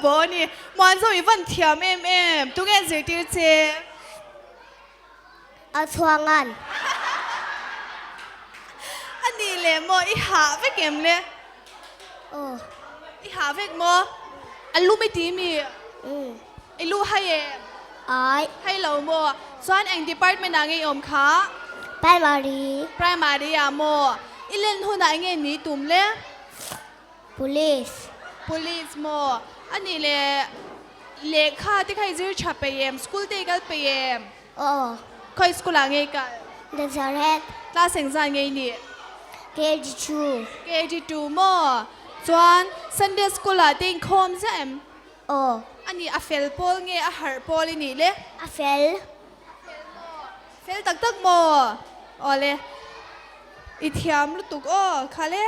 bo a ni. Muanzo i van thiam em em. Tunge zirtir che? A chhuangan. A nih leh maw i hah vek em le? Aw. I hah vek maw? A lum i ti mi? Umm. I lu hai em? Ai. Hai lo maw? Chuan eng department ah nge i awm kha? Primary. Primary ah maw? I len hunah nge ni tum le? Police. Police maw? A nih leh lehkha te kha i zir tha peih em? School te i kal peih em? Aw. Khawi school ah nge i kal? Nazareth. Class engzat nge i nih? KG2. KG2 maw? Chuan Sunday school ah te inkhawm ziah em? Aw. A nih a fel pawl nge a harh pawl i nih le? A fel. A fel maw? Fel tak tak maw? Awle. I thiam lutuk aw khale.